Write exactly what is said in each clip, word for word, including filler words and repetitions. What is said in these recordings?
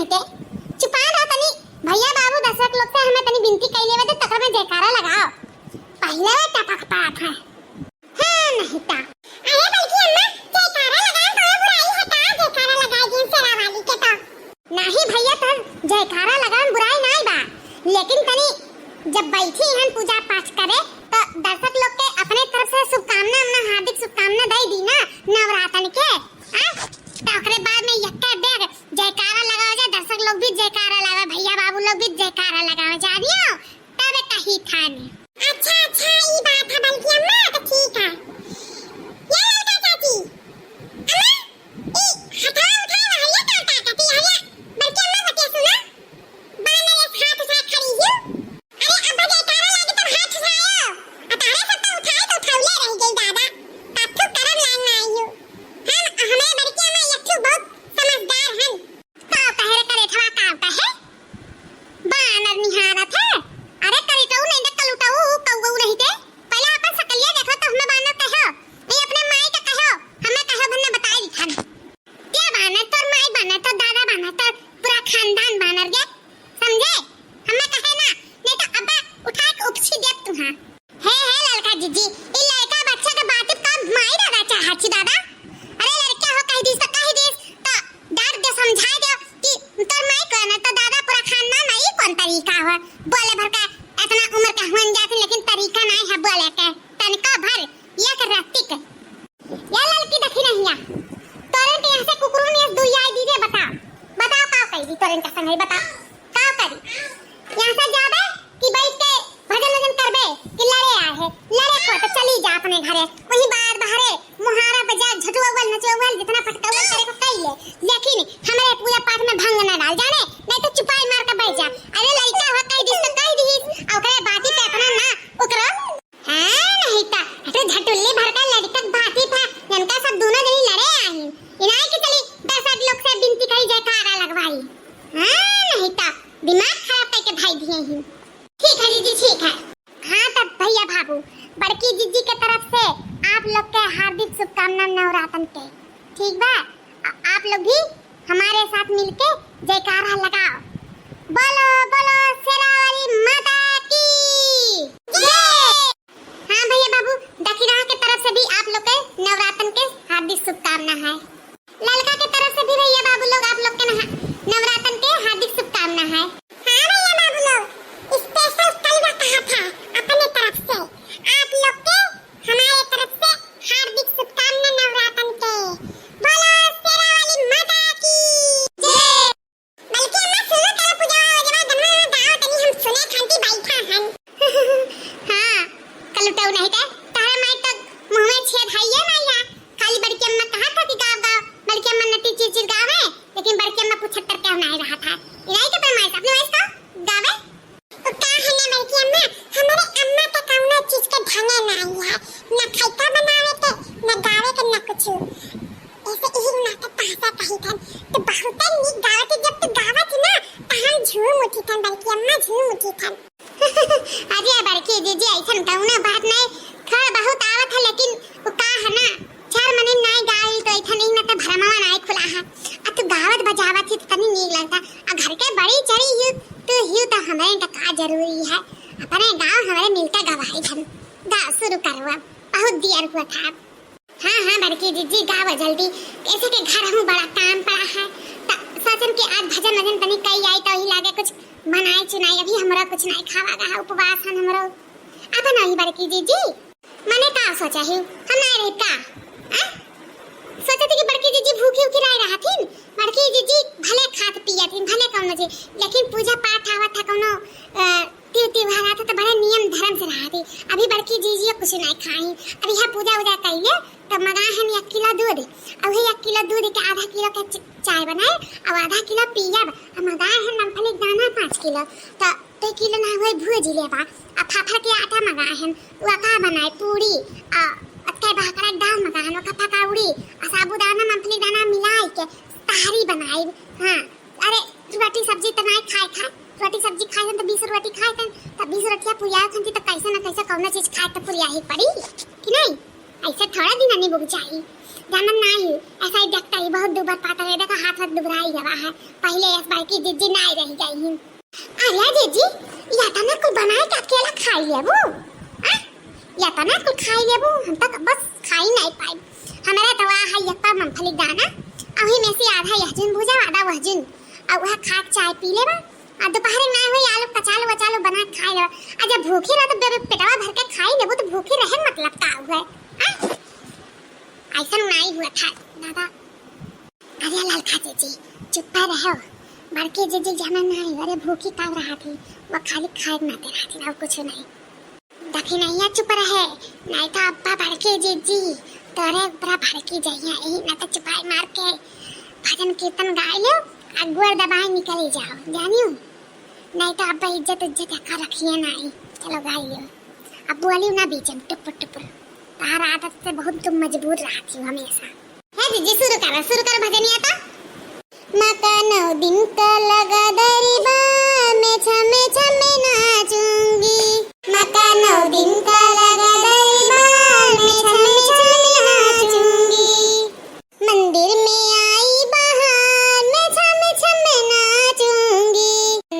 के चुपा रहो तनी, भैया बाबू दर्शक लोग से हमें तनी विनती कइ लेवे दे, तकर में जयकारा लगाओ। पहिले टपक पड़त है। हाँ, नहीं ता। अरे बल्कि अम्मा, जयकारा लगान कौनो बुराई है का? जयकारा लगाए दिन शेरा वाली के तो। नहीं भैया, तो जयकारा लगान बुराई नाई बा, लेकिन तनी जब बैठी हन पूजा पाठ करे, तो दर्शक लोग के अपने तरफ से शुभकामना, अपना हार्दिक शुभकामना दे दी ना नवरातन के, हाँ? तो ओकरे बाद में यक्का डेग जयकारा लगाओ जा, दर्शक लोग भी जयकारा लगाओ, भैया बाबू लोग भी जयकारा लगाओ, जानियो? तब कही थाने। अच्छा, अच्छा, ई बात है बल्कि अम्मा, तो ठीक है। ये ललका चाची, अम्मा, ई हथवा उठाए रहा, ये का, का, का, का, ये बल्कि अम्मा बतिया सुना, बानर एक हाथ उठाए खड़ी ही। अरे, अब्बा जयकारा लागे तब हाथ उठायो, आ तारे सब तो उठाए तो उठौले रह गई दादा, काथू करम लाइन में आई हो। हम, हमें बल्कि अम्मा एक ठो बहुत समझदार हन। का कहे रे करेठवा, का कहे? बानर निहारत है। अरे करेठऊ नहीं दे, कलुटऊ, कौऊ नहीं दे। पहले अपन सकलिया देखो तो हमें बानर कहो। नहीं अपने माई का कहो, हमें कहो भन्ना बताई दिखन। क्या बानर, तोर माई बानर, तोर दादा बानर, तोर पूरा खानदान बानर गे। समझे? हमें कहे ना, नहीं तो अब्बा उठा के उपछी देब तुहां। हे, हे ललका जीजी, ई लड़का बच्चा के बात का माई दादा चाहत छी दादा। अरे लड़का हो कह दिस तो कह दिस, तो डांट दे, समझाए दे कि तोर माई को ना तो दादा पूरा खानदान में ई कौन तरीका हो बोले भर का, इतना उम्र का हुन जाती लेकिन तरीका नहीं है बोले के, तनिका भर ये कर रत्ती के। या लड़की देखी नहीं या। तोरे के यहाँ से कुकुरों ने दुई आई दीजिए, बताओ। बताओ का करी दी तोरे के संग, बताओ। का करी? यहाँ से जाबे कि बैठ के भजन वजन करबे कि लड़े आए है? लड़े को तो चली जा अपने घरे। वही बाहर बाहरे मुहारा पे जा, झटुअल, नचुअल, जितना पटकउल करे को कई ले। लेकिन हमरे पूजा पाठ में भंग न डाल, जाने? नहीं तो चुपाई मार के बैठ जा। अरे लड़का हो कह दिस तो कह दिस, ओकरे बाती पे इतना ना उकरो। हाँ, नहीं ता, अरे झटुल्ली भर का लड़का बाती था, जनका सब दोनों जनी लड़े आई। इनाई के चली दस आठ लोग से विनती करी जयकारा लगवाई। हाँ, नहीं ता, दिमाग खराब करके भाई दिए ही। ठीक है जीजी, ठीक है। हाँ तब भैया बाबू, बड़की जीजी के तरफ से आप लोग के हार्दिक शुभकामना नवरातन के। ठीक बा, आ-, आप लोग भी हमारे साथ मिलके जयकारा लगाओ। बोलो, बोलो शेरा वाली माता की जय। हाँ भैया बाबू, दखिनहा के तरफ से भी आप लोग के नवरातन के हार्दिक शुभकामना है। ललका के तरफ से भी भैया बाबू लोग आप लोग के नहा-, नवरातन के हार्दिक शुभकामना है। हाँ भैया बाबू लोग, special कलवा कहा था अपने तरफ से आप लोग के हमारे तरफ से हार्दिक शुभकामना नवरातन के। बोलो शेरा वाली माता की जय। बल्कि अम्मा सुनो, तेरा पूजा हो जावा, गन्ना गाओ तनी, हम सुने खांती बैठा हन। हाँ, कलुटऊ नहीं ते, तारा माई तक मुँह में छेद है ये नहीं है। खाली बड़की अम्मा कहा था कि गाओ गाओ, बड़की अम्मा नटी चिरचिर गावे, लेकिन बड़की अम्मा कुछ छत्तर के नहीं रहा था। इलाई के पैमाइश, अपने वाइस का गावे। तो का है ना बड़की अम्मा, हमारे अम्मा के कौनो चीज के ढंगे ना आई है, ना खैका बनावे के, ना गावे के, ना कुछ। ऐसे यही ना तो तासा कही थन, तो बहुत नीक गावत है, जब तू गावत है ना, तो हम झूम उठी थन बड़की अम्मा, झूम उठी थन। अरे बड़की जीजी, ऐसन कौनो बात नहीं, थोड़ा बहुत आवत है, लेकिन वो का है ना, चार मने नाई गाई तो इथन ही ना तो भरमवा नाई खुला है। आ तू गावत बजावत ही तो तनी नीक लगता। आ घर के बड़ी चढ़ी ही तू ही तो हमरे का, का जरूरी है? अपने गाँव हमरे मिलता गवाई थन। गाओ शुरू करो अब, बहुत दियर हुआ था। हाँ, हाँ, बड़की जीजी गावा जल्दी, कैसे के घर हूँ बड़ा काम पड़ा है। त सोचन के आज भजन वजन तनी कई आई तो ही लागे कुछ बनाए चुनाई, अभी हमरा कुछ नहीं खावा गा है, उपवास है हमरो। अब नहीं बड़की जीजी। मने का सोचा ही? हम नाय रही का? आ? सोचा थी कि बड़की जीजी भूखी उखी रह रहा थी। बड़की जीजी भले खात पियत थी, भले कौनो जी, लेकिन पूजा पाठ आवत था कौनो, अ, ती-, त्योहार आता तो बड़े नियम धर्म से रहा थी। अभी बड़की जीजी कुछ नहीं खाई। अभी यह पूजा उजा कइले तो मगा हम एक किलो दूध, और वही एक किलो दूध के आधा किलो के च-, चाय बनाए और आधा किलो पियब। और मगा हम मूंगफली के दाना पाँच किलो। तो दो किलो ना हुए भूज लेबा, आ फाफड़ के आटा मंगाए हन, वका बनाए पूरी, आ अतके बहकरा दाल मंगाए हन, वका पकौड़ी, आ साबूदाना, मूंगफली दाना मिलाए के तहरी बनाए। हाँ, अरे रोटी सब्जी तो नहीं खाए था, रोटी सब्जी खाए हन तो बीस रोटी खाए हन, तो बीस रोटियां पुयाए हन तो कैसे ना कैसे कौनो चीज खाए तो पुरिया ही पड़ी कि नहीं? ऐसे थोड़ा दिन नहीं बुक जाए। जानत नाई, ऐसा ही देखता ही बहुत दुबर पातर है, देखा हाथ वाथ दुबराई गवा है। पहिले ऐस बड़की जिज्जी नाई रही गई ही। अरे जिज्जी, या तना कुल बनाए के अकेला खाई लेबू? आ? या तना कुल खाई लेबू? हम तो बस खाई नाई पाई। हमारे तो वह है एक पाव मूंगफली दाना, अभी में से आधा यह जिन भूजा, आधा वह जिन, और वह खा के चाय पी लेबा। आ दोपहर में नाई हुई आलू कचालू वचालू बना के खाई लेबा। आ जब भूखी रह तो बे-, पेटवा भर के खाई लेबू तो भूखी रहे मतलब का हुआ? आ? ऐसा नाई हुआ था दादा। अरे ललका जिज्जी, चुप्पा रहो। बड़की जिज्जी जाना नाई, अरे भूखी का रहा थी, वो खाली खाए माते रहा थी, और कुछ नहीं। दखिनैया चुप रहे, नाई तो अब्बा बड़की जिज्जी तोरे ऊपरा भड़की जइया, यही ना तो चुपाई मार के भजन कीर्तन गाय लो, आ गोड़ दबाए निकली जाओ, जानियो? नाई तो अब्बा इज्जत उज्जत का रखिए नाई। चलो गाय लो, अब बोली ना बीच में टुपुर टुपुर। तार आदत से बहुत तुम मजबूर रहती हो हमेशा। है जिज्जी, शुरू करो, शुरू करो भजनिया तो। माँ का नौ दिन का लगा दरबार, मैं छमे छमे नाचूंगी। माँ का नौ दिन का लगा दरबार, मैं छमे छमे नाचूंगी। मंदिर में आई बहार, मैं छमे छमे नाचूंगी।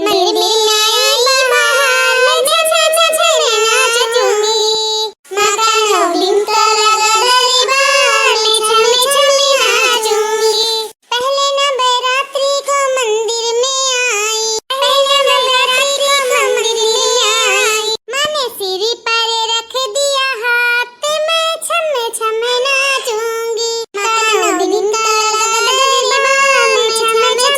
मंदिर में आई बहार, मैं छमे छमे नाचूंगी। माँ का नौ दिन का लगा दरबार, मैं छमे छमे नाचूंगी। पहले नवरात्रि को मंदिर में आई, पहले नवरात्रि को मंदिर में आई। माँ ने सिर पर रख दिया हाथ, मैं छम छम नाचूंगी। माँ का नौ दिन का लगा दरबार, मैं छम छम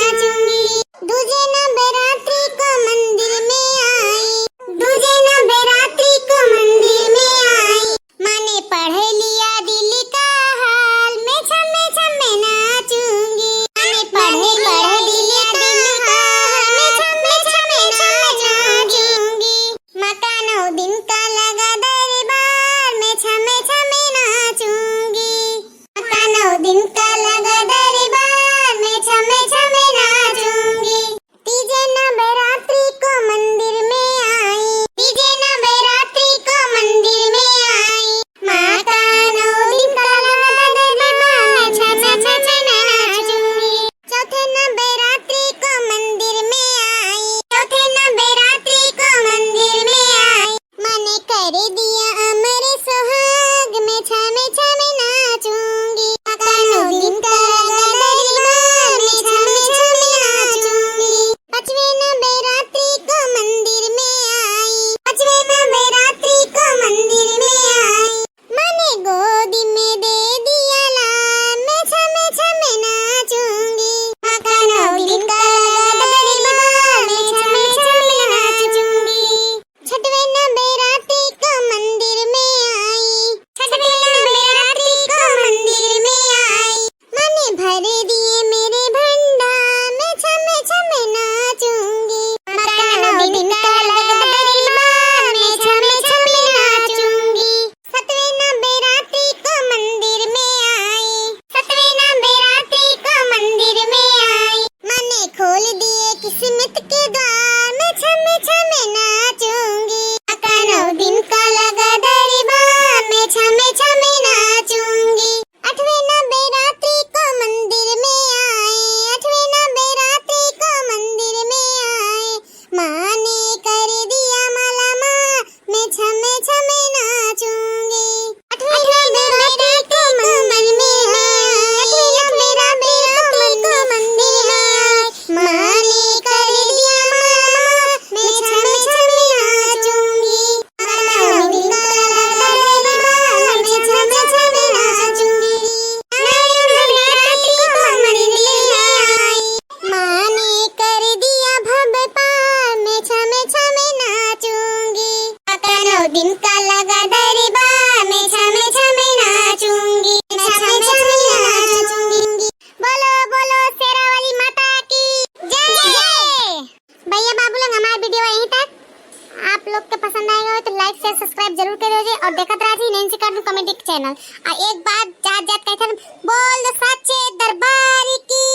नाचूंगी। दूजे नवरात्रि को मंदिर में आई, दूजे नवरात्रि को मंदिर में आई। माँ ने पढ़ लिया दिल का हाल, मैं छम छम नाचूंगी। माँ ने पढ़, पढ़ लिया दिल का हाल, मैं छम छम नाचूंगी। माँ का नौ दिन का लगा दरबार, मैं छम छम नाचूंगी। माँ का नौ दिन का लगा दरबार, मैं छम छम नाचूंगी। तीजे नवरात्रि को मंदिर में आई, तीजे नवरात्रि को मंदिर में आई। माँ का नौ दिन का लगा दरबार, मैं छम छम नाचूंगी। चौथे नवरात्रि को मंदिर में आई, चौथे नवरात्रि को मंदिर में आई। माँ ने कर दिया अमर सुहाग, मैं छम छम नाचूंगी। माँ का नौ दिन का लगा दरबार, मैं छम छम नाचूंगी। पांचवे नवरात्रि को मंदिर में आई, पांचवे नवरात्रि को मंदिर में आई। माँ ने गोद में दे दिया लाल, मैं छम छम नाचूंगी। माँ का नौ दिन का लगा दरबार, मैं छम छम नाचूंगी। छठवें नवरात्रि को मंदिर में आई, छठवें नवरात्रि को मंदिर में आई। माँ ने भर दिए मेरे भंडार, मैं छम छम नाचूंगी। माँ का नौ दिन का लगा दरबार, मैं छम छम नाचूंगी। सातवें नवरात्रि को मंदिर में आई, सातवें नवरात्रि को मंदिर में आई। माँ ने खोल दिए किस्मत के द्वार, मैं छम छम नाचूंगी। माँ का नौ दिन का लगा दरबार, मैं छम छम नाचूंगी। आठवें नवरात्रि को मंदिर में आई, आठवें नवरात्रि को मंदिर में आई। माँ ने कर दिया माला माँ, मैं छम छम नाचूंगी। आठवें नवरात्रि को मंदिर में आई, आठवें नवरात्रि को मंदिर में आई। माँ ने कर दिया माला माँ, मैं छम छम नाचूंगी। माँ ने कर दिया भव पार, मैं छम छम नाचूंगी। माँ का नौ दिन का लगा दरबार, मैं छम छम नाचूंगी, मैं छम छम नाचूंगी। बोलो बोलो शेरा वाली माता की जय। जय। भैया बाबू लोग, हमारा वीडियो यहीं तक। आप लोग के पसंद आएगा हो तो like, share, subscribe जरूर कर दीजिए और देखत रहिए नैन्सी कार्टून कॉमेडी चैनल। और एक बात जात जात कहते हैं, बोल सच्चे दरबार की।